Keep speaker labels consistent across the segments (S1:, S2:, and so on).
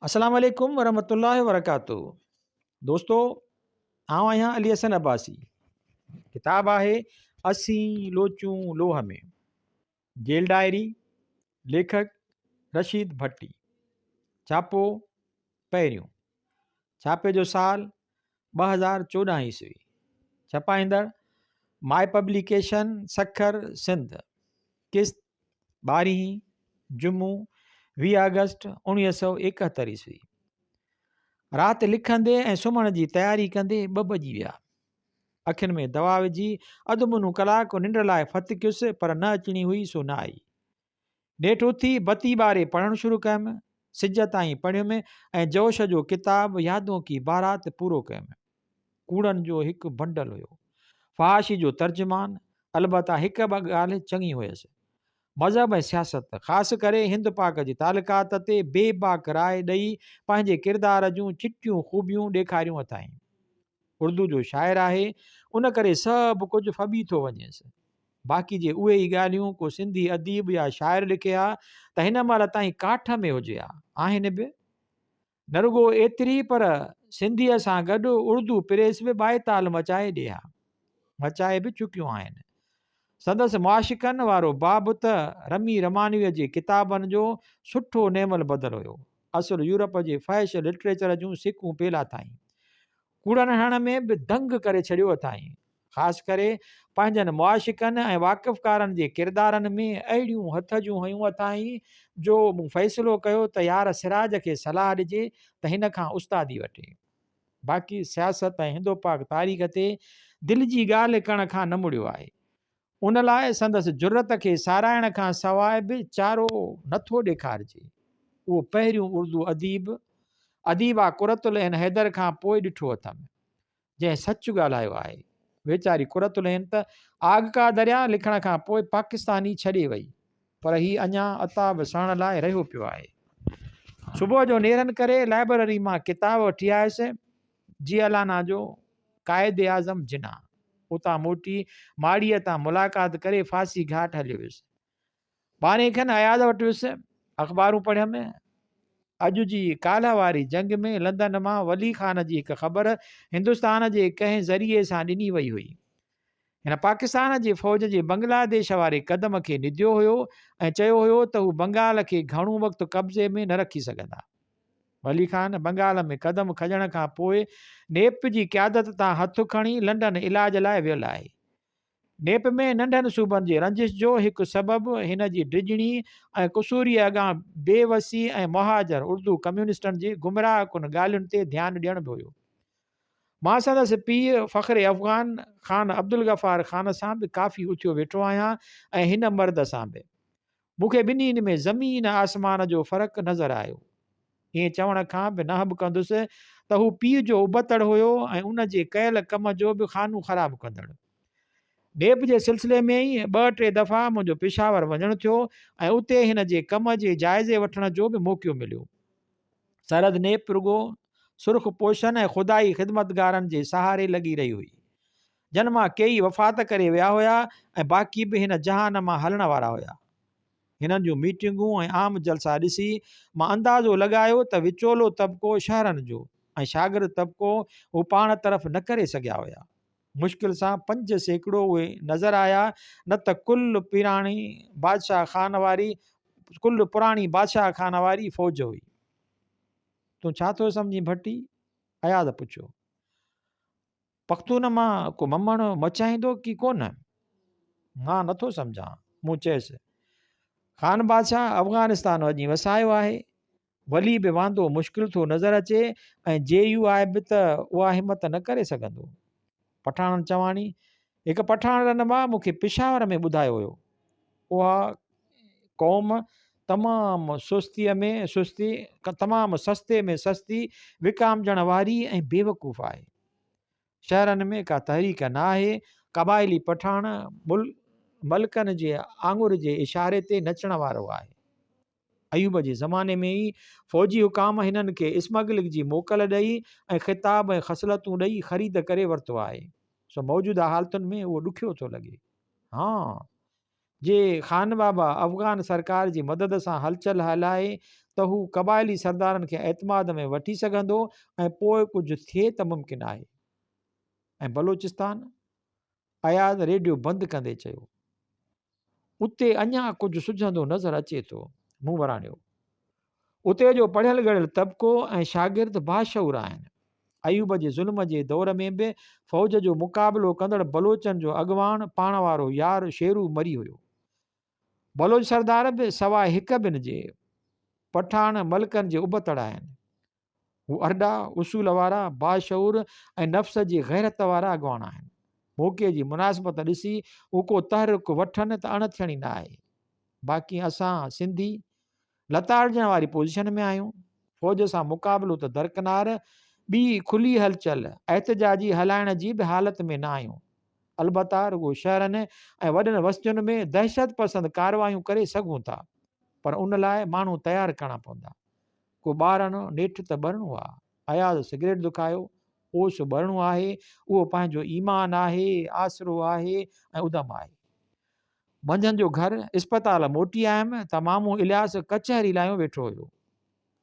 S1: السلام عليڪم ورحمة الله وبرڪاته دوستو آئون آهيان علي حسن عباسي ڪتاب آهي اسين لوچون لوهه ۾ جيل ڊائري ليکڪ رشيد ڀٽي ڇاپو پهريون ڇاپي جو سال 2014 عيسوي ڇپائيندڙ ماء پبليڪيشن سکر سنڌ قسط ٻارهين، جمعو، 20 آگسٽ 1971 عيسوي. رات لکندي ۽ سمهڻ جي تياري ڪندي ٻه بجي ويا. اکين ۾ دوا وجهي اڌ منو ڪلاڪ ننڊ لاء ڦٿڪيس پر نه اچڻي هئي سو نه آئي. نيٺ اٿي بتي ٻاري پڙهڻ شروع ڪيم. سج تائين پڙهيم ۽ جوش جو ڪتاب يادون ڪي بارات پورو ڪيم. ڪوڙن جو هڪ بنڊل هيو. فحاشي جو ترجمان، البته هڪ ٻه ڳالهه چڱي هيس. مذهب ۽ سياست، خاص ڪري هند پاڪ جي تعلقات تي بي باڪ راء ڏئي پنهنجي ڪردار جون چٽيون خوبيون ڏيکاريون اٿائين. اردو جو شاعر آهي، ان ڪري سڀ ڪجهه ڦٻي ٿو وڃيس. باقي جي اهي ئي ڳالهيون ڪو سنڌي اديب يا شاعر لکي ها ته هن مهل تائين ڪاٺ ۾ هجي ها. آهن به. نه رڳو ايتري پر سنڌيء سان گڏ اردو پريس به ٻائيتال مچائي ڏي ها. مچائي به چڪيون آهن. سندس معاشقن وارو باب ته رمي رمانويء جي ڪتابن جو سٺو نعم البدل هيو. اصل يورپ جي فحش لٽريچر جون سڪون پي لاٿائين. ڪوڙن هڻڻ ۾ به دنگ ڪري ڇڏيو اٿائين. خاص ڪري پنهنجن معاشقن ۽ واقفڪارن جي ڪردارن ۾ اهڙيون هٿ جون هنيون اٿائين جو مون فيصلو ڪيو ته يار سراج کي صلاح ڏجي ته هن کان استادي وٺي. باقي سياست ۽ هندو پاڪ تاريخ تي دل جي ڳالهه ڪرڻ کان نه مڙيو آهي. ان لاء سندس جرئت کي ساراهڻ کان سواء به چارو نه ٿو ڏيکارجي. اهو پهريون اردو اديب، اديبه قرة العين حيدر کان پوء ڏٺو اٿم. جنهن سچ ڳالهايو آهي. ويچاري قرة العين ته آگ ڪا دريا لکڻ کان پوء پاڪستان ئي ڇڏي وئي پر هي اڃا عتاب سهڻ لاء رهيو پيو آهي. صبح جو نيرن ڪري لائبرري مان ڪتاب وٺي آيس جي الانا جو قائد اعظم جناح. اتان موٽي ماڙيء تان ملاقات ڪري ڦاسي گهاٽ هليو ويس. ٻارهين کن اياز وٽ ويس، اخبارون پڙهيم. اڄ جي ڪالهه واري جنگ ۾ لندن مان ولي خان جي هڪ خبر هندستان جي ڪنهن ذريعي سان ڏني وئي هئي. هن پاڪستان جي فوج جي بنگلاديش واري قدم کي نديو هيو ۽ چيو هيو ته هو بنگال کي گهڻو وقت قبضي ۾ نه رکي سگهندا. ولي خان بنگال ۾ قدم کڄڻ کان پوء نيپ جي قيادت تان هٿ کڻي لنڊن علاج لاء ويل آهي. نيپ ۾ ننڍن صوبن جي رنجش جو هڪ سبب هن جي ڊڄڻي ۽ قصوريء اڳان بي وسي ۽ مهاجر اردو ڪميونسٽن جي گمراهه ڪن ڳالهين تي ڌيان ڏيڻ به هيو. مان سندس پيء فخر افغان خان عبدالغفار خان سان به ڪافي اٿيو ويٺو آهيان ۽ هن مرد سان به. مون کي ٻنهين ۾ زمين آسمان جو فرق نظر آيو. ائين چوڻ کان به ناهب ڪندس ته هو پيء جو ابتڙ هيو ۽ ان جي ڪيل ڪم جو به خانو خراب ڪندڙ. نيب جي سلسلي ۾ ئي ٻه ٽي دفعا منهنجو پشاور وڃڻ ٿيو ۽ اتي هن جي ڪم جي جائزي وٺڻ جو به موقعو مليو. سرحد نيپ رڳو سرخ پوشن ۽ خدائي خدمتگارن جي سهاري لڳي رهي هئي، جن مان ڪيئي وفات ڪري ويا هيا ۽ باقي به هن جهان مان هلڻ وارا هيا. هنن جون ميٽنگون ۽ عام جلسا ڏسي مان اندازو لڳايو ته وچولو طبقو شهرن جو ۽ شاگرد طبقو هو پاڻ طرف نه ڪري سگهيا هيا. مشڪل سان 5% اهي نظر آيا نه ته ڪل پراڻي بادشاهه خان واري ڪل پراڻي بادشاهه خان واري فوج هئي. تون ڇا ٿو سمجهين ڀٽي؟ اياز پڇيو. پختون مان ڪو ممڻ مچائيندو ڪي ڪونه؟ مان نٿو سمجهان. مون چيس. خان بادشاهه افغانستان وڃي وسايو آهي. ولي به واندو مشڪل ٿو نظر اچي ۽ جي يو آء به ته اها همت نه ڪري سگهندو. پٺاڻن چواڻي، هڪ پٺاڻ رهنما مون کي پشاور ۾ ٻڌايو هيو. اها قوم تمام سستيء ۾ سستي، تمام سستي ۾ سستي وڪامجڻ واري ۽ بيوقوف آهي. شهرن ۾ ڪا تحريڪ نه آهي. قبائلي پٺاڻ ملڪن جي آڱر جي اشاري تي نچڻ وارو آهي. ايوب جي زماني ۾ ئي فوجي حڪام هنن کي اسمگلنگ جي موڪل ڏئي ۽ خطاب ۽ خصلتون ڏئي خريد ڪري ورتو آهي. سو موجوده حالتن ۾ اهو ڏکيو ٿو لڳي. ها! جي خان بابا افغان سرڪار جي مدد سان هلچل هلائي ته هو قبائلي سردارن کي اعتماد ۾ وٺي سگهندو ۽ پوء ڪجهه ٿئي ته ممڪن آهي. ۽ بلوچستان؟ اياز ريڊيو بند ڪندي چيو. اتي اڃا ڪجهه سجهندو نظر اچي ٿو. مون وراڻيو. اتي جو پڙهيل ڳڙهيل طبقو ۽ شاگرد باشعور آهن. ايوب جي ظلم جي دور ۾ به فوج جو مقابلو ڪندڙ بلوچن جو اڳواڻ پاڻ وارو يار شيرو مري هيو. بلوچ سردار به سواء هڪ ٻن جي، پٺاڻ ملڪن جي ابتڙ آهن. هو ارڏا، اصول وارا، باشعور ۽ نفس جي غيرت وارا اڳواڻ آهن. موقعي جي مناسبت ڏسي هو ڪو تحرڪ وٺن ته اڻ ٿيڻي نه آهي. باقي اسان سنڌي لتاڙجڻ واري پوزيشن ۾ آهيون. فوج سان مقابلو ته درڪنار، ٻي کلي هلچل، احتجاجي هلائڻ جي به حالت ۾ نه آهيون. البته رڳو شهرن ۽ وڏن وستين ۾ دهشت پسند ڪارروايون ڪري سگهون ٿا، پر ان لاء ماڻهو تيار ڪرڻا پوندا. ڪو ٻارڻ نيٺ ته ٻرڻو آ. اياز سگريٽ دکايو، اوس ٻرڻو آهي، اهو پنهنجو ايمان آهي، آسرو آهي ۽ ادم آهي. منجهند جو گهر، اسپتال موٽي آيم ته مامو الياس ڪچهري لايو ويٺو هيو.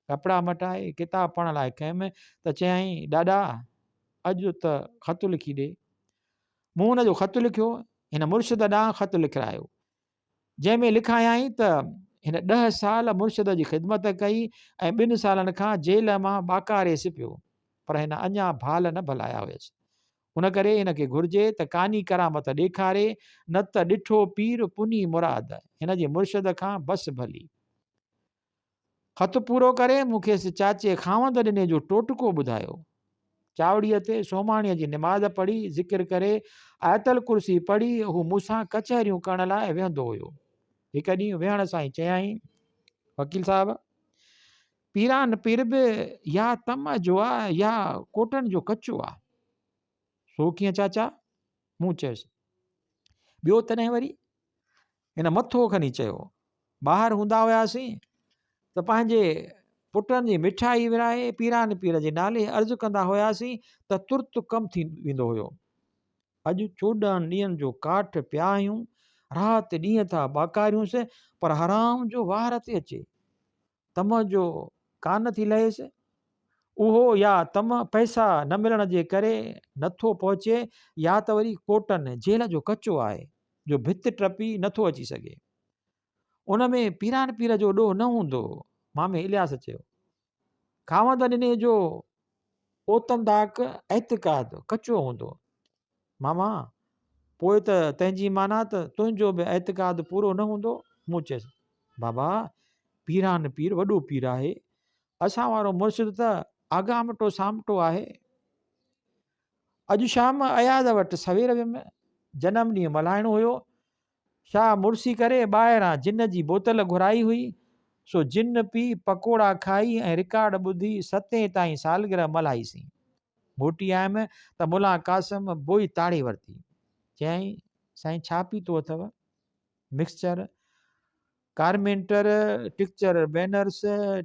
S1: ڪپڙا مٽائي ڪتاب پڙهڻ لاء کنيم ته چيائين، ڏاڏا اڄ ته خط لکي ڏي. مون هن جو خط لکيو، هن مرشد ڏانهن خط لکرايو. جنهن ۾ لکايائين ته هن ڏهه سال مرشد جي خدمت ڪئي ۽ ٻن سالن کان جيل مان ٻاڪاريس پيو پر هن اڃا ڀال نه ڀلايا هيس. ان ڪري هن کي گهرجي ته ڪاني ڪرامت ڏيکاري نه ته ڏٺو پير پني مراد هن جي مرشد کان بس ڀلي. خط پورو ڪري مون کيس چاچي خاوند ڏني جو ٽوٽڪو ٻڌايو. چاوڙيء تي سومهاڻيء جي نماز پڙهي، ذڪر ڪري، آيت الڪرسي پڙهي، هو مون سان ڪچهريون ڪرڻ لاء ويهندو هيو. هڪ ڏينهن ويهڻ سان ئي چيائين، وڪيل صاحب! پيران پير به يا طمع جو آ يا ڪوٽن جو ڪچو آ. سو ڪيئن چاچا؟ مون چيس. ٻيو تڏهن وري؟ هن مٿو کڻي چيو، ٻاهر هوندا هياسين ته پنهنجي پٽن جي مٺائي ورهائي پيران پير جي نالي عرض ڪندا هياسين ته ترت ڪم ٿي ويندو هيو. اڄ 14 ڏينهن جو ڪاٺ پيا آهيون، رات ڏينهن ٿا ٻاڪاريونس پر حرام جو وار تي اچي. طمع جو ڪانه ٿي لهيس. اهو يا طمع پئسا نه ملڻ جي ڪري نه ٿو پهچي يا ته وري ڪوٽن جيل جو ڪچو آهي جو ڀت ٽپي نه ٿو اچي سگهي. ان ۾ پيران پير جو ڏوهه نه هوندو. مامي الياس چيو. خاوند ڏني جو اوتنداڪ اعتقاد ڪچو هوندو. ماما، پوء ته تنهنجي معنيٰ ته تنهنجو به اعتقاد پورو نه هوندو؟ مون چيس، بابا، پيران پير وڏو پير آهي. اسان وارو مرشد ته آگامٽو سامٽو آهي. اڄ شام اياز وٽ سوير ويم. جنم ڏينهن ملهائڻو هيو. شاهه مڙسي ڪري ٻاهران جن جي بوتل گهرائي هئي، سو جن پي، پڪوڙا کائي ۽ رڪارڊ ٻڌي ستين تائين سالگرهه ملهائيسين. موٽي آيم ته ملان قاسم بوئي تاڙي ورتي. چيائين، سائين ڇا پيتو اٿو؟ مڪسچر، ڪارمينٽر، ٽڪچر بينرس،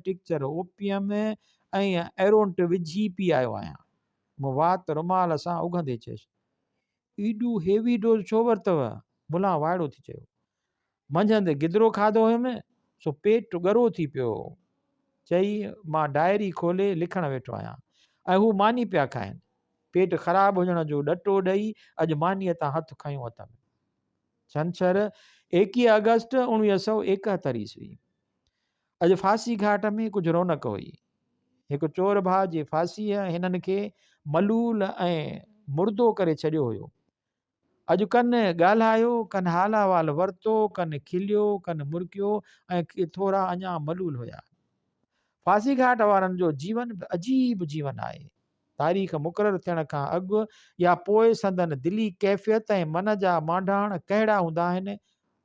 S1: ٽڪچر اوپيم ۽ ايرونٽ وجهي پي آيو آهيان. مون وات رومال سان اگهندي چيس، ايڏو هيوي ڊوز ڇو ورتو؟ ملان وائڙو ٿي چيو. منجهند گدرو کاڌو هيم، سو پيٽ ڳرو ٿي پيو هو. چئي مان ڊائري کولي لکڻ ويٺو آهيان ۽ هو ماني پيا کائن. پيٽ خراب هجڻ جو ڏٽو ڏئي اڄ مانيء تان هٿ کنيو اٿم. ڇنڇر، 21 آگسٽ 1971 عيسوي. اڄ ڦاسي گهاٽ ۾ ڪجهه رونق هئي. هڪ چور ڀاء جي ڦاسيء هنن کي ملول ۽ مردو ڪري ڇڏيو هيو. اڄ ڪن ڳالهايو، ڪن حال احوال ورتو، ڪن کليو، ڪن مرڪيو ۽ ڪي ٿورا اڃا ملول هيا. ڦاسي گهاٽ وارن جو جيون به عجيب جيون آهي. تاريخ مقرر ٿيڻ کان اڳ يا پوء سندن دلي ڪيفيت ۽ من جا مانڊاڻ ڪهڙا هوندا آهن،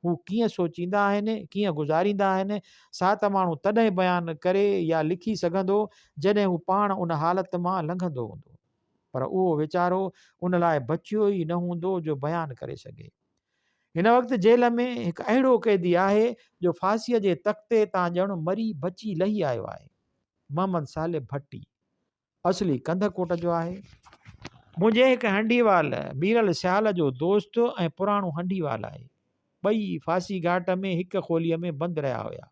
S1: هو ڪيئن سوچيندا آهن، ڪيئن گذاريندا آهن، سا ته ماڻهو تڏهن بيان ڪري يا لکي سگهندو، جڏهن هو پاڻ ان حالت مان لنگهندو هوندو. پر اهو ويچارو ان لاء بچيو ئي نه هوندو جو بيان ڪري سگهي. هن وقت جيل ۾ هڪ اهڙو قيدي آهي، جو ڦاسيء جي تختي تان ڄڻ مري بچي لهي آيو آهي. محمد صالح ڀٽي. اصلي ڪنڌڪوٽ جو آهي. منهنجي هڪ هنڊيوال ميرل سيال جو دوست ۽ پراڻو هنڊيوال آهي. ٻئي ڦاسي گهاٽ ۾ هڪ کوليء ۾ بند رهيا هيا.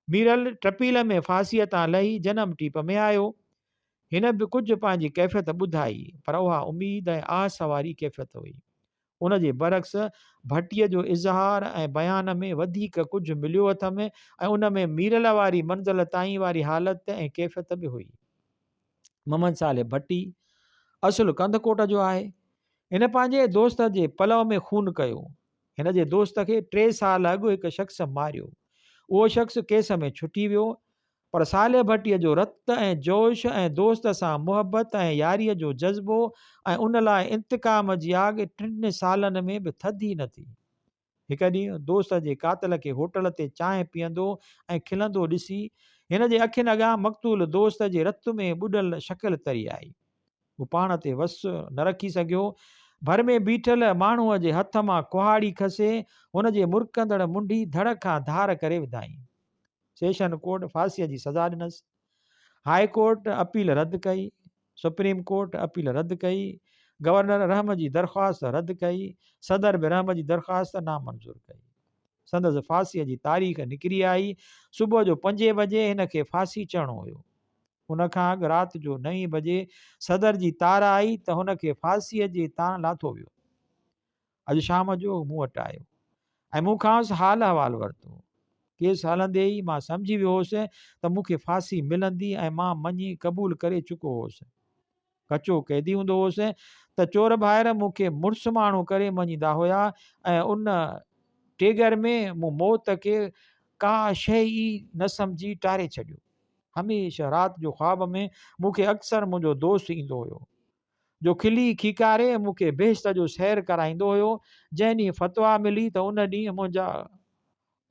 S1: ميرل ٽپيل ۾ ڦاسيء تان لهي جنم ٽيپ ۾ آيو. هن به ڪجهه پنهنجي ڪيفيت ٻڌائي، پر اها اميد ۽ آس واري ڪيفيت هئي. ان جي برعڪس ڀٽيء جو اظهار ۽ بيان ۾ وڌيڪ ڪجهه مليو اٿم ۽ ان ۾ ميرل واري منزل تائين واري حالت ۽ ڪيفيت به هئي. محمد صالح ڀٽي اصل ڪنڌڪوٽ جو آهي. هن پنهنجي دوست جي پلئه ۾ خون ڪيو. هن جي دوست کي ٽي سال اڳ هڪ شخص ماريو. اهو شخص ڪيس ۾ ڇٽي ويو، پر صالح ڀٽي جو رت ۽ جوش ۽ دوست سان محبت ۽ ياريء جو جذبو ۽ ان لاء انتقام جي آڳ ٽن سالن ۾ به ٿڌي نه ٿي. هڪ ڏينهن دوست جي قاتل کي هوٽل تي چانهه پيئندو ۽ کلندو ڏسي، هن جي اکين اڳيان مقتول دوست جي رت ۾ ٻڏل شڪل تري آئي. هو پاڻ تي وس نه رکي سگهيو. ڀر ۾ بيٺل ماڻهوء جي هٿ مان ڪهاڙي کسي، هن جي مرڪندڙ منڍي ڌڙ کان ڌار ڪري وڌائين. سيشن ڪورٽ ڦاسيء جي سزا ڏنس. هاء ڪورٽ اپيل رد ڪئي. سپريم ڪورٽ اپيل رد ڪئي. گورنر رحم جي درخواست رد ڪئي. صدر به رحم جي درخواست نامنظور ڪئي. سندس ڦاسيء جي تاريخ نڪري آئي. صبح جو پنجين بجي هن کي ڦاسي چڙهڻو هيو. ان کان اڳ رات جو نوين بجي صدر جي تار آئي ته هن کي ڦاسيء جي تان لاٿو ويو. اڄ شام جو مون وٽ آيو ۽ مون کانئس حال احوال ورتو. ڪيس هلندي ئي مان سمجهي ويو هوس ته مون کي ڦاسي ملندي ۽ مان مڃي قبول ڪري چڪو هوس. ڪچو قيدي هوندو هوس ته چور ڀائر مون کي مڙس ماڻهو ڪري مڃيندا هيا ۽ ان ٽيڳر ۾ مون موت کي ڪا شيء ئي نه سمجهي ٽاري ڇڏيو. هميشه رات جو خواب ۾ مون کي اڪثر منهنجو دوست ايندو هيو. جو کلي کيڪاري مون کي بهشت جو سير ڪرائيندو هيو. جنهن ڏينهن فتويٰ ملي ته ان ڏينهن منهنجا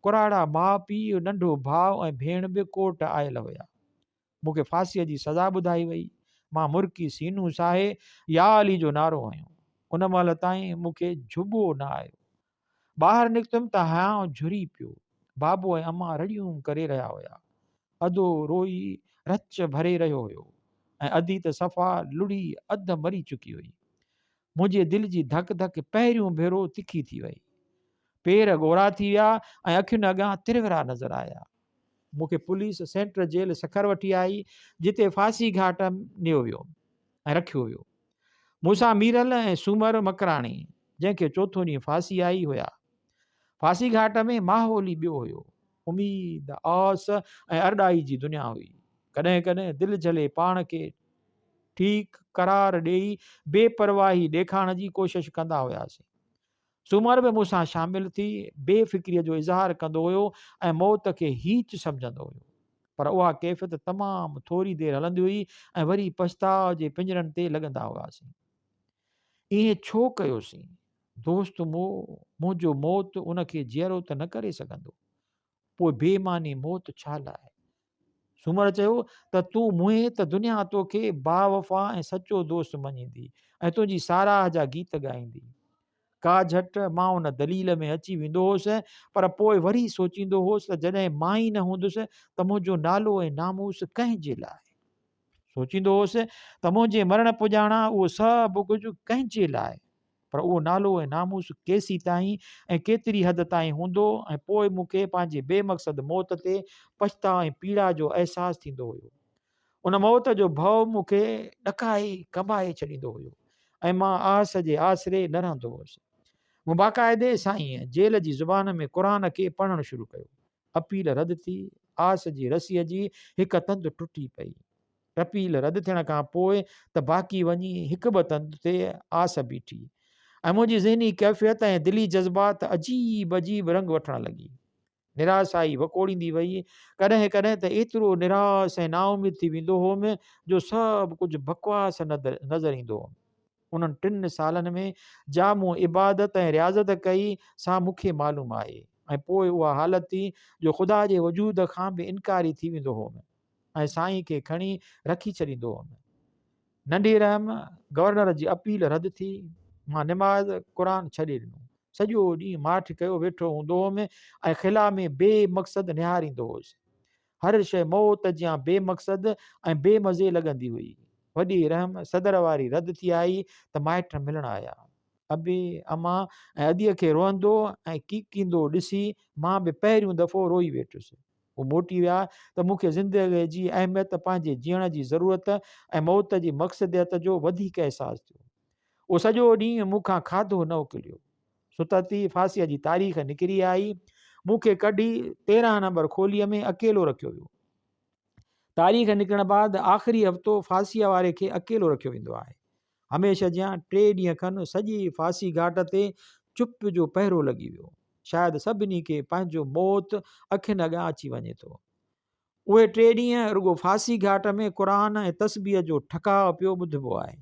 S1: ڪراڙا ماء پيء، ننڍو ڀاء ۽ ڀيڻ به ڪورٽ آيل هيا. مون کي ڦاسيء جي سزا ٻڌائي وئي. مان مرڪي سينو ساهي يا علي جو نعرو هنيو. ان مهل تائين مون کي جهٻو نه آيو. ٻاهر نڪتم ته هيانء جهري پيو. بابو ۽ امان رڙيون ڪري رهيا هيا. ادو روئي رچ ڀري رهيو هيو ۽ ادي ته صفا لڙهي اڌ مري چڪي هئي. منهنجي دل جي ڌڪ ڌڪ پهريون ڀيرو تکي ٿي وئي. پير ڳورا ٿي ويا ۽ اکين اڳيان ترورا نظر آيا. مون کي پوليس سينٽر جيل سکر وٺي آئي، جتي ڦاسي گهاٽ نيو ويو ۽ رکيو ويو. مون سان ميرل ۽ سومر مڪراڻي، جنهن کي چوٿون ڏينهن ڦاسي آئي، هيا. ڦاسي گهاٽ ۾ ماحول ئي ٻيو هيو. اميد، آس ۽ ارڏائي جي دنيا هئي. ڪڏهن ڪڏهن دل جهلي پاڻ کي ٺيڪ قرار ڏيئي بي پرواهي ڏيکارڻ جي ڪوشش ڪندا هياسين. سومر به مون سان شامل ٿي بي فڪريء جو اظهار ڪندو هيو ۽ موت کي هيچ سمجهندو هيو. پر اها ڪيفيت تمام ٿوري دير هلندي هئي ۽ وري پڇتاء جي پڃرن تي لڳندا هئاسين. ائين ڇو ڪيوسين؟ دوست مئو، منهنجو موت ان کي جيئرو ته نه ڪري سگهندو. پوء بي معني موت ڇا لاء؟ سومر چيو ته تون مئين ته دنيا توکي باوفا ۽ سچو دوست مڃيندي ۽ تنهنجي ساراهه جا گيت ڳائيندي. ڪا جهٽ مان ان دليل ۾ اچي ويندو هوس پر پوء وري سوچيندو هوس ته جڏهن مان ئي نه هوندس ته منهنجو نالو ۽ ناموس ڪنهن جي لاء؟ سوچيندو هوس ته منهنجي مرڻ پڄاڻان اهو سڀ ڪجهه ڪنهن جي لاء؟ پر اهو نالو ۽ ناموس ڪيسيتائين ۽ ڪيتري حد تائين هوندو ۽ پوء مون کي پنهنجي بي مقصد موت تي پڇتاء ۽ پيڙا جو احساس ٿيندو هيو. ان موت جو ڀؤ مون کي ڏڪائي ڪنبائي ڇڏيندو هيو ۽ مان آس جي آسري نه رهندو هوس. مون باقاعدي سائينء جيل جي زبان ۾ قرآن کي پڙهڻ شروع ڪيو. اپيل رد ٿي، آس جي رسيء جي هڪ تند ٽٽي پئي. اپيل رد ٿيڻ کان پوء ته باقي وڃي هڪ ٻه تند تي آس بيٺي ۽ منهنجي ذهني ڪيفيت ۽ دلي جذبات عجيب عجيب رنگ وٺڻ لڳي. نراسائي وڪوڙيندي وئي. ڪڏهن ڪڏهن ته ايترو نراس ۽ نااميد ٿي ويندو هوم جو سڀ ڪجهه بڪواس نظر ايندو هوم. انهن ٽن سالن ۾ جا مون عبادت ۽ رياضت ڪئي سا مون کي معلوم آهي ۽ پوء اها حالت ٿي جو خدا جي وجود کان به انڪاري ٿي ويندو هوم. ۽ سائين کي کڻي رکي ڇڏيندو هوم. ننڍي رحم گورنر جي اپيل رد ٿي. مان نماز قرآن ڇڏي ڏنو. سڄو ڏينهن ماٺ ڪيو ويٺو هوندو هوم ۽ خلا ۾ بي مقصد نهاريندو هوس. هر شيء موت جيان بي مقصد ۽ بي مزي لڳندي هئي. وڏي رحم صدر واري رد ٿي آئي ته مائٽ ملڻ آيا. ابي، امان ۽ اديء کي روئندو ۽ ڪيڪيندو ڏسي مان به پهريون دفعو روئي ويٺس. هو موٽي ويا ته مون کي زندگيء جي اهميت، پنهنجي جيئڻ جي ضرورت ۽ موت جي مقصديت جو وڌيڪ احساس ٿيو. اهو سڄو ڏينهن مون کان کاڌو نه اڪليو. ستت ئي ڦاسيء جي تاريخ نڪري آئي. مون کي ڪڍي 13 نمبر کوليء ۾ اڪيلو رکيو ويو. تاريخ نڪرڻ بعد آخري هفتو ڦاسيء واري کي اڪيلو رکيو ويندو آهي. هميشه جيان ٽي ڏينهن کن سڄي ڦاسي گهاٽ تي چپ جو پهرو لڳي ويو. شايد سڀني کي پنهنجو موت اکين اڳيان اچي وڃي ٿو. اهي ٽي ڏينهن رڳو ڦاسي گهاٽ ۾ قرآن ۽ تسبيح جو ٺڪاء پيو ٻڌبو آهي.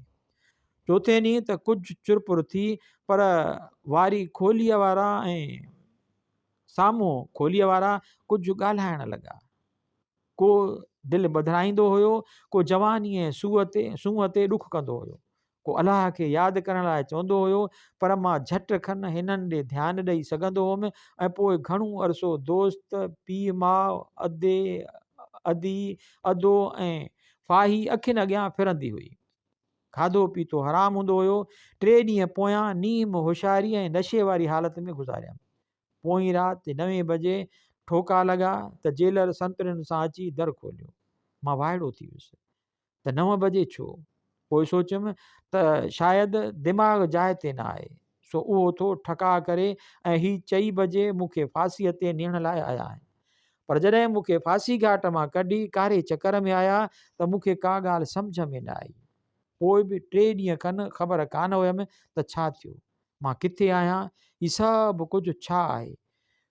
S1: چوٿين ڏينهن ته ڪجهه چرپر ٿي پر واري کوليء وارا ۽ سامهون کوليء وارا ڪجهه ڳالهائڻ لڳا. ڪو دل ٻڌرائيندو هيو، ڪو جواني ۽ سونهن تي ڏک ڪندو هيو، ڪو الله کي ياد ڪرڻ لاء چوندو هيو، پر مان جهٽ کن هنن ڏي ڌيان ڏئي سگهندو هوم ۽ پوء گهڻو عرصو دوست، پيء ماء، ادي، ادي، ادو ۽ ڦاهي اکين اڳيان ڦرندي هئي. کاڌو پيتو حرام هوندو هيو. ٽي ڏينهن پويان نيم هوشياري ۽ نشي واري حالت ۾ گذاريم. پوئين رات نوين بجي ٺوڪا لڳا ته جيلر سنترين سان اچي در کوليو. مان وائڙو ٿي ويس ته نو بجي ڇو؟ پوء سوچيم ته شايد دماغ جاء تي نه آهي، سو اهو ٿو ٺڪاء ڪري ۽ هي چئي بجي مون کي ڦاسيء تي نيڻ لاء آيا آهن. پر جڏهن مون کي ڦاسي گهاٽ مان ڪڍي ڪاري چڪر ۾ آيا ته مون کي ڪا ڳالهه سمجهه ۾ نه آئي. پوء به ٽي ڏينهن کن خبر ڪانه هيم ته ڇا ٿيو؟ مان ڪٿي آهيان؟ هي سڀ ڪجهه ڇا آهي؟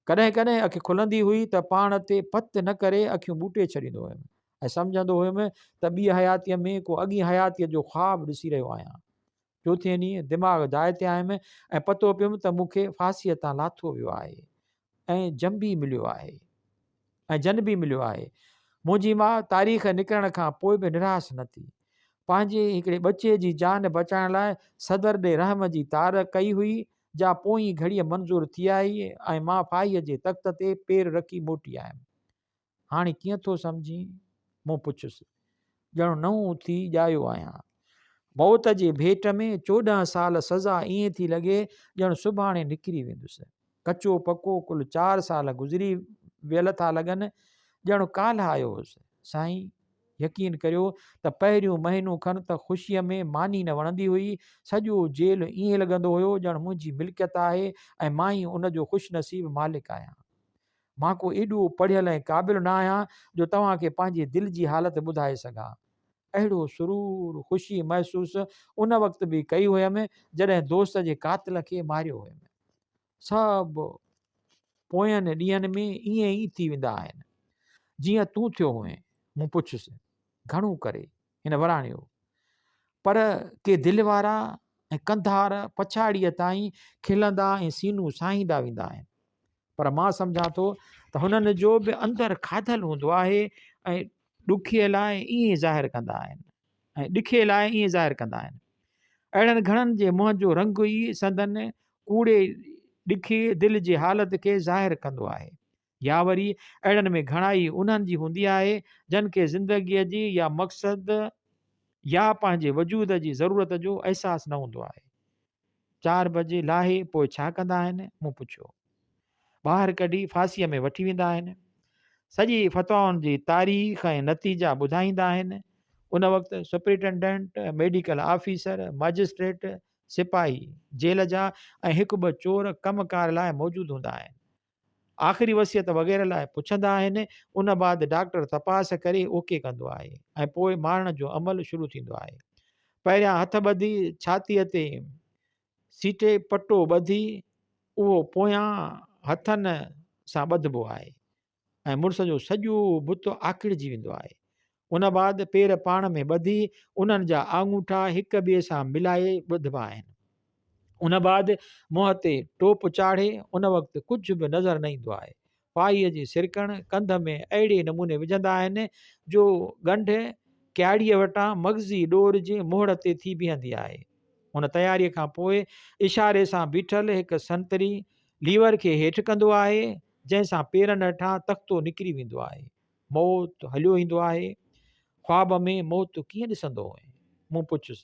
S1: ڪڏهن ڪڏهن اک کلندي هئي ته پاڻ تي پت نه ڪري اکيون ٻوٽي ڇڏيندو هيم ۽ سمجهندو هيم ته ٻيء حياتيء ۾ ڪو اڳين حياتيء جو خواب ڏسي رهيو آهيان. چوٿين ڏينهن دماغ جاء تي آيم ۽ پتو پيم ته مون کي ڦاسيء تان لاٿو ويو آهي ۽ جنبي مليو آهي. ۽ جن به مليو آهي. منهنجي ماء تاريخ نڪرڻ کان پوء به نراس نه ٿي. پنهنجي هڪڙي ٻچي جي جان بچائڻ لاء صدر ڏي رحم جي تار ڪئي هئي، جا پوئين گهڙيء منظور ٿي آئي ۽ مان ڦاهيء جي تخت تي پير رکي موٽي آيم. هاڻي ڪيئن ٿو سمجهين؟ مون پڇيس. ڄڻ نئون ٿي ڄايو آهيان. موت جي ڀيٽ ۾ 14 سال سزا ائين ٿي لڳي ڄڻ سڀاڻي نڪري ويندس. ڪچو پڪو ڪل چار سال گذري ويل ٿا لڳن، ڄڻ ڪالهه آيو هوس. سائين! يقين ڪريو ته پهريون مهينو کن ته خوشيء ۾ ماني نه وڻندي هئي. سڄو جيل ائين لڳندو هيو ڄڻ منهنجي ملڪيت آهي ۽ مان ئي ان جو خوش نصيب مالڪ آهيان. مان ڪو ايڏو پڙهيل ۽ قابل نه آهيان جو توهان کي پنهنجي دل جي حالت ٻڌائي سگهان. اهڙو سرور، خوشي محسوس ان وقت به ڪئي هيم جڏهن دوست جي قاتل کي ماريو هيم. سڀ پوين ڏينهن ۾ ائين ئي ٿي ويندا آهن. جيئن تون ٿيو هئين؟ مون پڇيس. گهڻو ڪري. هن وراڻيو. پر ڪي دل وارا ۽ ڪنڌار پڇاڙيء تائين کلندا ۽ سينو ساهيندا ويندا آهن. پر مان سمجهان ٿو ته هنن جو به اندر کاڌل هوندو آهي ۽ ڏکي لاء ائين ظاهر ڪندا آهن ۽ ڏکي لاء ائين ظاهر ڪندا آهن. اهڙن گهڻن جي منهن جو رنگ ئي سندن ڪوڙي ڏکي دل جي حالت کي ظاهر ڪندو آهي. يا وري اهڙن ۾ گهڻائي انهن جي هوندي آهي جن کي زندگيء جي يا مقصد يا پنهنجي وجود جي ضرورت جو احساس نه هوندو آهي. چار بجي لاهي پوء ڇا ڪندا آهن؟ مون پڇيو. ٻاهر ڪڍي ڦاسيء ۾ وٺي ويندا آهن. سڄي فتوائن جي تاريخ ۽ نتيجا ٻڌائيندا آهن. ان وقت سپرنٽينڊنٽ، ميڊيڪل آفيسر، مئجسٽريٽ، سپاهي، جيل جا ۽ هڪ ٻه چور ڪم ڪار لاء موجود هوندا آهن. آخري وصيت وغيره لاء پڇندا آهن، ان بعد ڊاڪٽر تپاس ڪري اوڪي ڪندو آهي ۽ پوء مارڻ جو عمل شروع ٿيندو آهي. پهريان هٿ ٻڌي ڇاتيء تي سيٽي پٽو ٻڌي اهو پويان هٿن سان ٻڌبو آهي ۽ مڙس جو سڄو بت آڪڙجي ويندو آهي. ان بعد پير پاڻ ۾ ٻڌي انهن جا آڱوٺا هڪ ٻئي سان ملائي ٻڌبا آهن. ان بعد منهن تي ٽوپ چاڙهي ان وقت ڪجهه به نظر نه ايندو آهي. ڦاهيء جي سرڪڻ ڪنڌ ۾ اهڙي نموني وجهندا آهن جو ڳنڍ ڪياڙيء وٽان مغزي ڏور جي مهڙ تي ٿي بيهندي آهي. ان تياريء کان پوء اشاري سان بيٺل هڪ سنتري ليور کي هيٺ ڪندو آهي، جنهن سان پيرن هيٺان تختو نڪري ويندو آهي. موت هليو ايندو آهي. خواب ۾ موت ڪيئن ڏسندو هئين؟ مون پڇيس.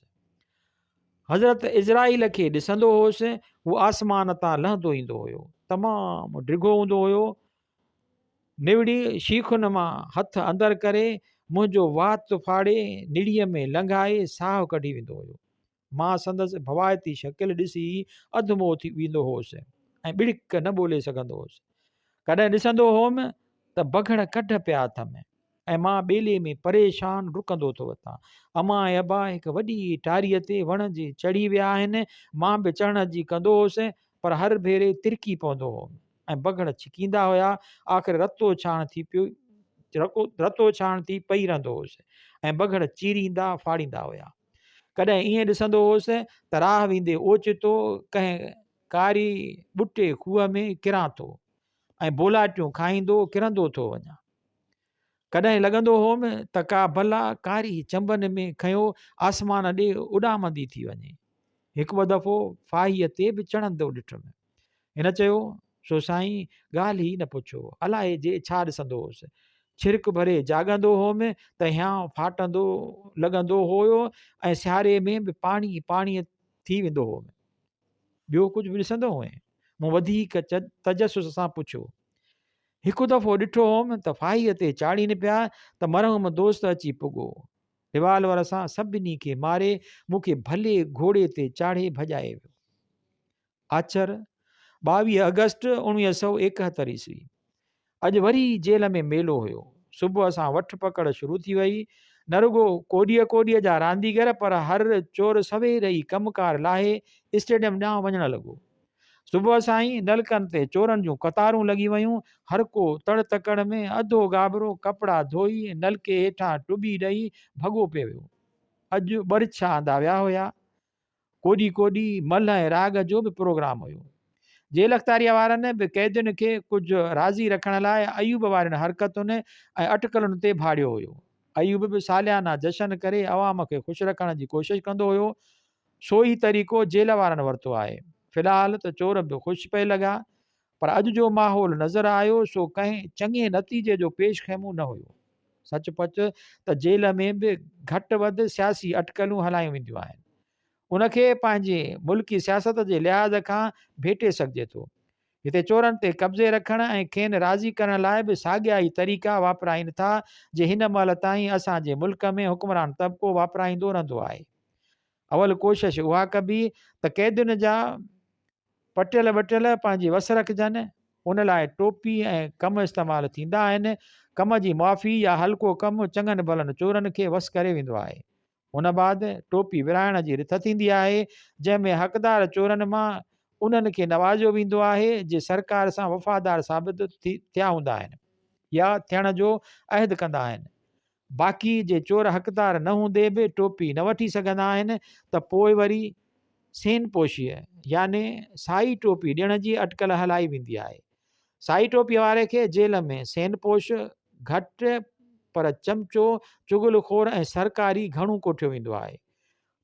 S1: حضرت عزرائيل کي ڏسندو هوس، هو آسمان تان لهندو ايندو هيو. تمام ڊگهو هوندو هيو. نوڙي شيخن مان هٿ اندر ڪري منهنجو وات ڦاڙي نڙيء ۾ لنگهائي ساهه ڪڍي ويندو هيو. مان سندس ڀوائتي شڪل ڏسي اڌ مئو ٿي ويندو هوس ۽ ٻڙڪ نه ٻولي سگهندو هوس. ڪڏهن ڏسندو هوم ته بگهڙ ڪڍ پيا اٿم ۽ مان ٻيلي ۾ پريشان ڊڪندو ٿو وتان. امان ۽ ابا هڪ وڏي ٽاريء تي وڻ جي چڙهي ويا آهن. مان به چڙهڻ جي ڪندو هوس پر هر ڀيري ترڪي پوندو هوم ۽ بگهڙ ڇڪيندا هيا. آخر رتو ڇاڻ ٿي پيو رتو ڇاڻ ٿي پئي رهندو هوس ۽ بگهڙ چيريندا ڦاڙيندا هيا. ڪڏهن ائين ڏسندو هوس ته راهه ويندي اوچتو ڪنهن ڪاري ٻٽي کوهه ۾ ڪران ٿو ۽ بولاٽيون کائيندو ڪرندو ٿو وڃان. ڪڏهن لڳندو هوم ته ڪا بلا ڪاري چنبن ۾ کنيو آسمان ڏي اڏامندي ٿي وڃي. هڪ ٻه دفعو ڦاهيء تي به چڙهندو ڏٺم. هن چيو، سو سائين ڳالهه ئي نه پڇو، الائي جي ڇا ڏسندو هوس. ڇرڪ ڀري جاڳندو هوم ته هيانء ڦاٽندو لڳندو هيو ۽ سياري ۾ به پاڻي پاڻي ٿي ويندو هوم. ٻيو ڪجهه به ڏسندو هئين؟ مون وڌيڪ تجسس سان پڇيو. هڪ دفعو ڏٺو هوم ته ڦاهيء تي چاڙهين پيا ته مرحوم دوست اچي پڳو. ريوالور سان سڀني کي ماري مون کي ڀلي گهوڙي تي چاڙهي ڀڄائي ويو. آچر، 22 آگسٽ 1971 عيسوي. اڄ وري جيل ۾ ميلو هيو. صبح سان وٺ پڪڙ شروع ٿي وئي. نه رڳو ڪوڏيء ڪوڏيء جا رانديگر پر هر چور سوير ئي ڪم ڪار لاهي اسٽيڊيم ڏانهن وڃڻ لڳو. صبح سان ئي نلڪن تي چورن جون قطارون لڳي ويون. هر ڪو تڙ تڪڙ ۾ اڌو گابرو ڪپڙا ڌوئي نلڪي هيٺان ٽٻي ڏئي ڀڳو پئي ويو. اڄ ٻرڇا آندا ويا هيا. ڪوڏي ڪوڏي، ملهه ۽ راڳ جو به پروگرام هيو. جيل اختياريء وارن به قيدين کي ڪجهه راضي رکڻ لاء ايوب وارين حرڪتن ۽ اٽڪلن تي ڀاڙيو هيو. ايوب به ساليانا جشن ڪري عوام کي خوش رکڻ جي ڪوشش ڪندو هيو. سو ئي طريقو جيل وارن ورتو آهي. في الحال ته چور به خوش پئي لڳا. پر اڄ جو ماحول نظر آيو سو ڪنهن چڱي نتيجي جو پيش خيمو نه هيو. سچ پچ ته جيل ۾ به گهٽ وڌ سياسي اٽڪلون هلايون وينديون آهن. ان کي پنهنجي ملڪي سياست جي لحاظ کان ڀيٽي سگهجي ٿو. هتي چورن تي قبضي رکڻ ۽ کين راضي ڪرڻ لاء به ساڳيا ئي طريقا واپرائين ٿا جي هن مهل تائين اسان جي ملڪ ۾ حڪمران طبقو واپرائيندو رهندو آهي. اول ڪوشش اها ڪبي ته قيدين جا پٽيل ٻٽيل پنهنجي وس رکجن، ان لاء ٽوپي ۽ ڪم استعمال ٿيندا آهن. ڪم جي معافي يا هلڪو ڪم چڱن ڀلن چورن کي وس ڪري ويندو آهي. ان بعد ٽوپي ورهائڻ جي رٿ ٿيندي آهي، جنهن ۾ حقدار چورن مان انهن کي نوازيو ويندو آهي، جي سرڪار سان وفادار ثابت ٿيا هوندا آهن يا ٿيڻ جو عهد ڪندا آهن. باقي جي چور حقدار نه هوندي به ٽوپي نه وٺي سگهندا آهن ته پوء وري سين پوشيء يعني سائي ٽوپي ڏيڻ جي اٽڪل هلائي ويندي آهي. سائي ٽوپيء واري کي جيل ۾ سين پوش گهٽ پر چمچو، چغل خور ۽ سرڪاري گهڻو ڪوٺيو ويندو آهي.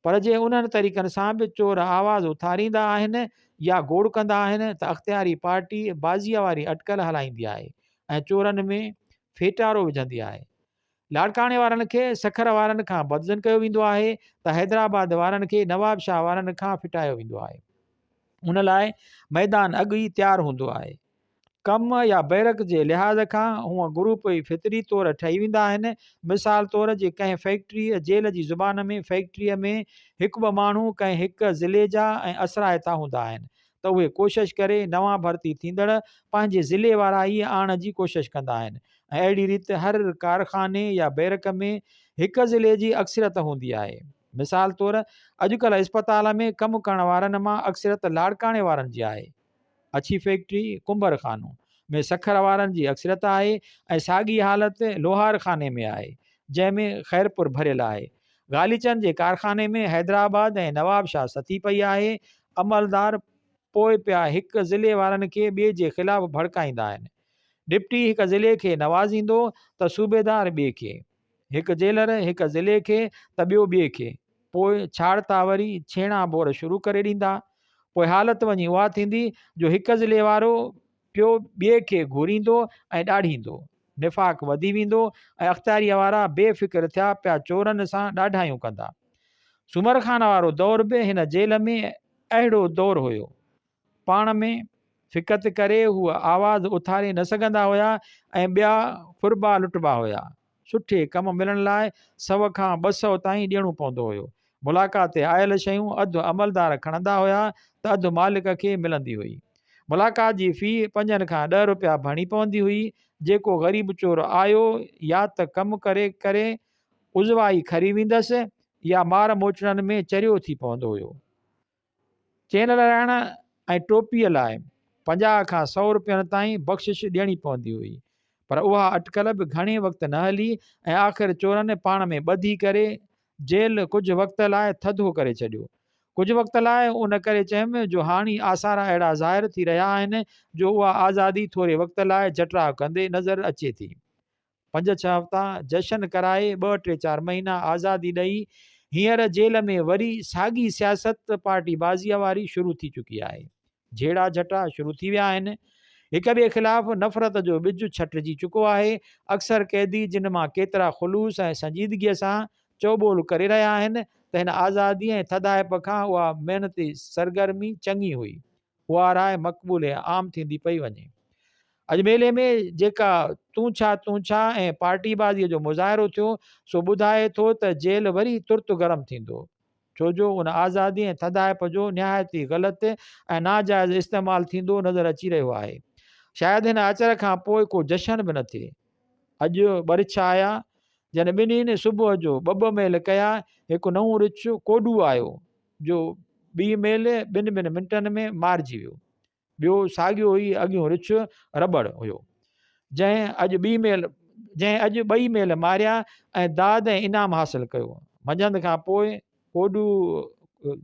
S1: پر جي انهن طريقن سان به چور آواز اٿاريندا آهن يا گوڙ ڪندا آهن ته اختياري پارٽي بازيء واري اٽڪل هلائيندي آهي ۽ چورن ۾ ڦيٽارو وجهندي آهي. لاڙڪاڻي وارن کي سکر وارن کان بدظن ڪيو ويندو آهي ته حيدرآباد وارن کي نوابشاهه وارن کان ڦٽايو ويندو آهي. ان لاء ميدان اڳ ئي تيار هوندو آهي. ڪم يا بئرڪ جي لحاظ کان هونء گروپ ئي فطري طور ٺهي ويندا آهن. مثال طور جي ڪنهن فيڪٽريء، جيل جي زبان ۾ فيڪٽريء، ۾ هڪ ٻه ماڻهو ڪنهن هڪ ضلعي جا ۽ اثرائتا هوندا آهن ته اهي ڪوشش ڪري نوان ڀرتي ٿيندڙ پنهنجي ضلعي وارا ئي آڻڻ جي ڪوشش ڪندا آهن ۽ اهڙي ريت هر ڪارخاني يا بئرڪ ۾ هڪ ضلعي جي اڪثريت هوندي آهي. مثال طور اڄڪلهه اسپتال ۾ ڪم ڪرڻ وارن مان اڪثريت لاڙڪاڻي وارن جي آهي. اڇي فيڪٽري، ڪنڀر خانو، ۾ سکر وارن جي اڪثريت آهي ۽ ساڳي حالت لوهار خاني ۾ آهي، جنهن ۾ خيرپور ڀريل آهي. غاليچن جي ڪارخاني ۾ حيدرآباد ۽ نوابشاهه ستي پئي آهي. عملدار پوء پيا هڪ ضلعي وارن کي ٻئي جي خلاف ڀڙڪائيندا آهن. ڊپٽي هڪ ضلعي کي نوازيندو ته صوبيدار ٻئي کي. هڪ جيلر هڪ ضلعي کي ته ٻيو ٻئي کي. پوء ڇاڙتا وري ڇيڻا ڀور شروع ڪري ڏيندا. پوء حالت وڃي اها ٿيندي جو هڪ ضلعي وارو پيو ٻئي کي گهوريندو ۽ ڏاڙهيندو. نفاق وڌي ويندو ۽ اختياريء وارا بي فڪر ٿيا پيا چورن سان ڏاڍايون ڪندا. سومر خان وارو دور به هن جيل ۾ اهڙو دور هيو. پاڻ ۾ فڪت ڪري هو آواز اٿاري نه سگهندا هيا ۽ ٻيا ڦربا لٽبا هيا. سٺي ڪم ملڻ لاء سئو کان 200 تائين ڏيڻو پوندو هيو. ملاقات تي آيل شيون اڌ عملدار کڻندا هيا ته اڌ مالڪ کي ملندي هئي. ملاقات جي في پنجن کان ڏهه روپيا ڀرڻي پوندي هئي. جيڪو غريب چور آيو يا ته ڪم ڪري ڪري عضوا ئي کري ويندس يا مار موچڙن ۾ چريو ٿي پوندو هيو. چين لڙائڻ ۽ ٽوپيء لاء 50 کان سئو روپين تائين بخشش ڏيڻي پوندي هئي، پر اها اٽڪل به گهڻي وقت نه هلي ۽ آخر چورن پاڻ ۾ ٻڌي ڪري جيل ڪجهه وقت لاء ٿڌو ڪري ڇڏيو. ڪجهه وقت لاء ان ڪري چيم جو هاڻي آثار اهڙا ظاهر ٿي رهيا آهن جو اها آزادي ٿوري وقت لاء جٽراء ڪندي نظر اچي ٿي. پنج ڇهه هفتا جشن ڪرائي ٻه ٽي چار مهينا آزادي ڏئي هينئر جيل ۾ وري ساڳي سياست پارٽي بازيء واري شروع ٿي چڪي آهي. جهيڙا جهٽا شروع ٿي ويا آهن. هڪ ٻئي خلاف نفرت جو ٻج ڇٽجي چڪو آهي. اڪثر قيدي جن مان ڪيترا خلوص ۽ سنجيدگيء سان چئوٻول ڪري رهيا آهن ته هن آزادي ۽ ٿڌائپ کان اها محنتي سرگرمي چڱي هئي. اها راء مقبول عام ٿيندي پئي وڃي. اڄ ميلي ۾ جيڪا تون ڇا تون ڇا ۽ پارٽي بازيء جو مظاهرو ٿيو، سو ٻڌائي ٿو ته جيل وري ترت گرم ٿيندو. ڇو جو ان آزادي ۽ ٿڌائپ جو نهايت ئي غلط ۽ ناجائز استعمال ٿيندو نظر اچي رهيو آهي. شايد هن اچر کان پوء ڪو جشن به نه ٿئي. اڄ ٻه رڇ آيا، جن ٻنهين صبح جو ٻه ٻه ميل ڪيا. هڪ نئون رڇ ڪوڏو آيو، جو ٻي ميل ٻن ٻن منٽن ۾ مارجي ويو. ٻيو ساڳيو ئي اڳيون رڇ رٻڙ هيو، جنهن اڄ ٻي ميل جنهن اڄ ٻئي ميل ماريا ۽ داد ۽ انعام حاصل ڪيو. منجهند کان پوء ڪوڏو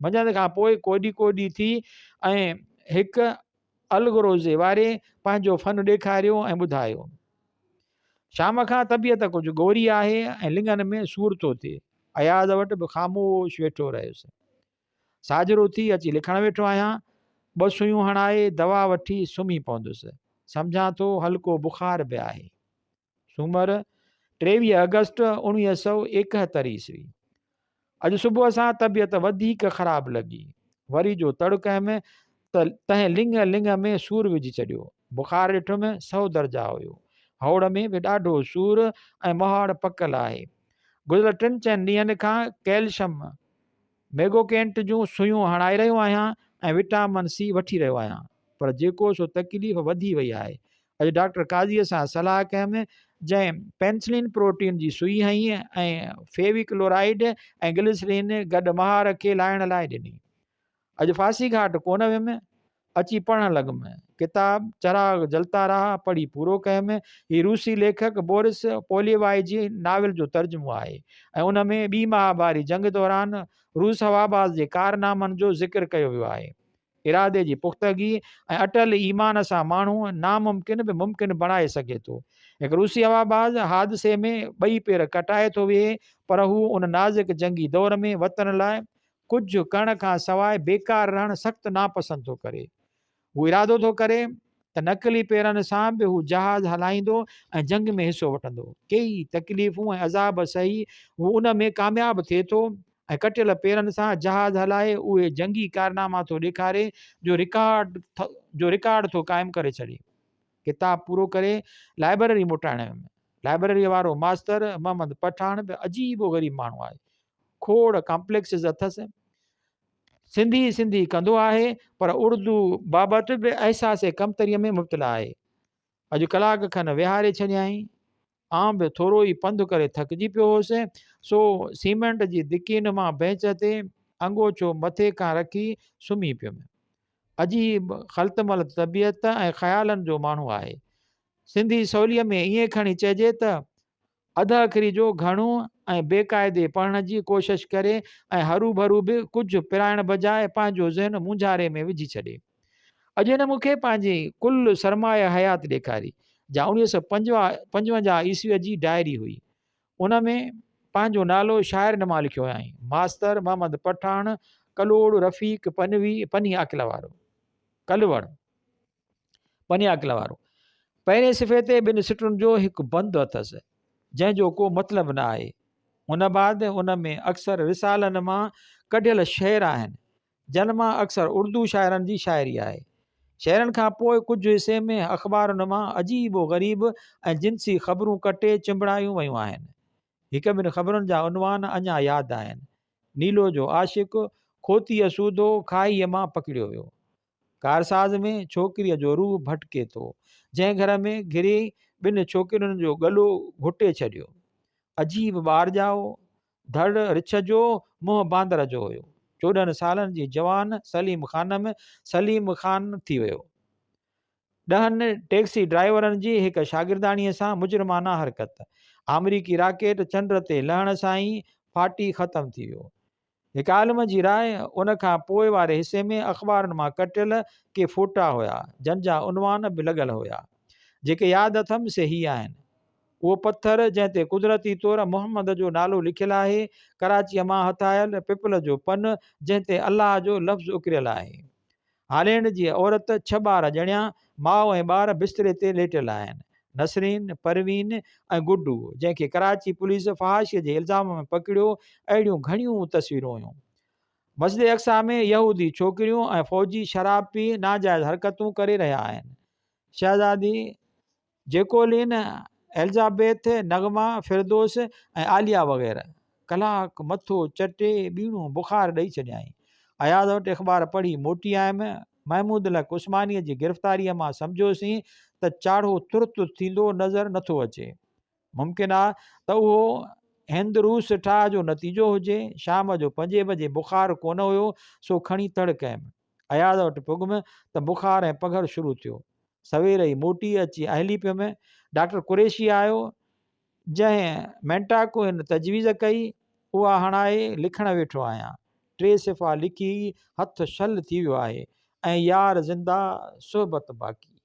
S1: منجهند کان پوء ڪوڏي ڪوڏي ٿي ۽ هڪ الغروزي واري پنهنجو فن ڏيکاريو ۽ ٻڌايو. شام کان طبيعت ڪجهه ڳوري آهي ۽ لڱن ۾ سور ٿو ٿئي. اياز وٽ به خاموش ويٺو رهيس. ساجهرو ٿي اچي لکڻ ويٺو آهيان. ٻه سوئيون هڻائي دوا وٺي سمهي پوندس. سمجهان ٿو هلڪو بخار به آهي. سومر، 23 آگسٽ 1971 عيسوي. اڄ صبح سان طبيعت وڌيڪ خراب لڳي. وري جو تڙ ڪيم ته تنهن لڱ لڱ ۾ سور وجهي ڇڏيو. بخار ڏٺم سئو درجا هيو. هوڙ ۾ به ڏاڍو سور ۽ مهاڙ پڪل آهي. گذريل ٽن چئن ڏينهن کان ڪئلشم ميگوڪينٽ جون سوئيون هڻائي رهيو آهيان ۽ وٽامن سي وٺي رهيو آهيان پر جيڪو سو تڪليف وڌي وئي آهي. اڄ ڊاڪٽر قاضيء سان صلاح ڪيم جنهن پينسلين پروٽين جي سوئي هنئي ۽ فيويڪلورائيڊ ۽ گلسرين گڏ مهار کي لائڻ لاء ڏني. اڄ ڦاسي گهاٽ ڪونه ويم. اچي پڙهڻ لڳم. ڪتاب چراغ جلتا رها پڙهي پورو ڪيم. هي روسي ليکڪ بورس پوليوائي جي ناول جو ترجمو آهي ۽ ان ۾ ٻي مهاڀاري جنگ دوران روس هواباز جي ڪارنامن جو ذڪر ڪيو ويو آهي. ارادي جي پختگي ۽ اٽل ايمان سان ماڻهو ناممڪن به ممڪن بڻائي سگهي ٿو. هڪ روسي هواباز حادثي ۾ ٻئي پير ڪٽائي ٿو ويهي پر هو ان نازڪ جنگي دور ۾ وطن لاء ڪجهه ڪرڻ کان سواء بيڪار رهڻ سخت ناپسند ٿو ڪري. هو ارادو ٿو ڪري ته نقلي پيرن سان به هو جهاز هلائيندو ۽ جنگ ۾ حصو وٺندو. ڪيئي تڪليفون ۽ عذاب سهي هو ان ۾ ڪامياب ٿئي ٿو ۽ ڪٽيل پيرن سان جهاز هلائي اهي جنگي ڪارناما ٿو ڏيکاري جو رڪارڊ جو رڪارڊ ٿو قائم ڪري ڇڏي. ڪتاب پورو ڪري لائبرري موٽائڻ ويم. لائبرريء وارو ماستر محمد پٺاڻ به عجيب و غريب ماڻهو آهي. کوڙ ڪامپليڪسز اٿس. سنڌي سنڌي ڪندو آهي پر اردو بابت به احساس ڪمتريء ۾ مبتلا آهي. اڄ ڪلاڪ کن ويهاري ڇڏيائين. آئون به ٿورو ئي پنڌ ڪري ٿڪجي پيو هوس، سو سيمينٽ جي دڪي نما بينچ تي انگوڇو مٿي کان رکي سمهي پيم. عجيب خلط ملط طبيعت ۽ خيالن جو ماڻهو آهي. سنڌي سوليء ۾ ائين کڻي چئجي ته اڌ اکري جو گهڻو ۽ بي قاعدي پڙهڻ جي ڪوشش ڪري ۽ هروڀرو به ڪجهه پرائڻ بجاء پنهنجو ذهن مونجهاري ۾ وجهي ڇڏي. اڄ هن مون کي پنهنجي ڪل سرمايه حيات ڏيکاري، جا 1955 عيسويء جي ڊائري هئي. ان ۾ پنهنجو نالو شاعر نما لکيو هيائين، ماستر محمد پٺاڻ ڪلوڙ رفيق پنوي پني عاقل وارو. ڪلوڙ. پني عاقل وارو. پهرين صفحي تي ٻن سٽن جو هڪ بند اٿس، جنهن جو ڪو مطلب نه آهي. ان بعد ان ۾ اڪثر رسالن مان ڪڍيل شعر آهن، جن مان اڪثر اردو شاعرن جي شاعري آهي. شعرن کان پوء ڪجهه حصي ۾ اخبارن مان عجيب و غريب ۽ جنسي خبرون ڪٽي چنبڙايون ويون آهن. هڪ ٻن خبرن جا عنوان اڃا ياد آهن. نيلو جو عاشق کوتيء سوڌو کاهيء مان پڪڙيو ويو. ڪارساز ۾ ڇوڪريء جو روح ڀٽڪي ٿو، جنهن گهر ۾ گهري ٻن ڇوڪرين جو ڳلو گهٽي ڇڏيو. عجيب ٻار ڄائو، ڌڙ رڇ جو، منهن باندر جو هيو. 14 سالن جي جوان سليم خانم سليم خان ٿي ويو. ڏهن ٽيڪسي ڊرائيورن جي هڪ شاگرداڻيء سان مجرمانه حرڪت. آمريڪي راڪيٽ چنڊ تي لهڻ سان ئي ڦاٽي ختم ٿي ويو. هڪ عالم جي راء، ان کان پوء واري حصي ۾ اخبارن مان ڪٽيل ڪي فوٽا هيا، جن جا عنوان به لڳل هيا. جيڪي ياد اٿم سي هي آهن. اهو پٿر جنهن تي قدرتي طور محمد جو نالو لکيل آهي، ڪراچيء مان هٿ آيل پپل جو پن جنهن تي الله جو لفظ اڪريل آهي. هالينڊ جي عورت ڇهه ٻار ڄڻيا، ماء ۽ ٻار بستري تي ليٽيل آهن. نسرين، پروين ۽ گڊو، جنهن کي ڪراچي پوليس فحاشي جي الزام ۾ پڪڙيو، اهڙيون گهڻيون تصويرون هيون. مسجد اقصيٰ ۾ يهودي ڇوڪريون ۽ فوجي شراب پي ناجائز حرڪتون ڪري رهيا آهن. شهزادي جيڪولين، ايلزابيٿ، نغمه، فردوس ۽ عاليه وغيره. ڪلاڪ مٿو چٽي ٻيڻو بخار ڏئي ڇڏيائين. اياز وٽ اخبار پڙهي موٽي آيم. محمود الحق عثمانيء جي گرفتاريء مان سمجهيوسين ته چاڙهو ترت ٿيندو نظر نٿو اچي. ممڪن آ ته اهو هند روس ٺاهه جو نتيجو هجي. شام جو پنجين بجي بخار ڪونه هيو سو کڻي تڙ ڪيم. اياز وٽ پڳم ته بخار ۽ پگهر شروع ٿيو. سوير ئي موٽي اچي اهلي پيم. ڊاڪٽر قريشي آيو، جنهن مينٽاڪوئن تجويز ڪئي، اها هڻائي لکڻ ويٺو آهيان. ٽي صفحا لکي هٿ شل ٿي ويو آهي ۽ يار زنده صحبت باقي.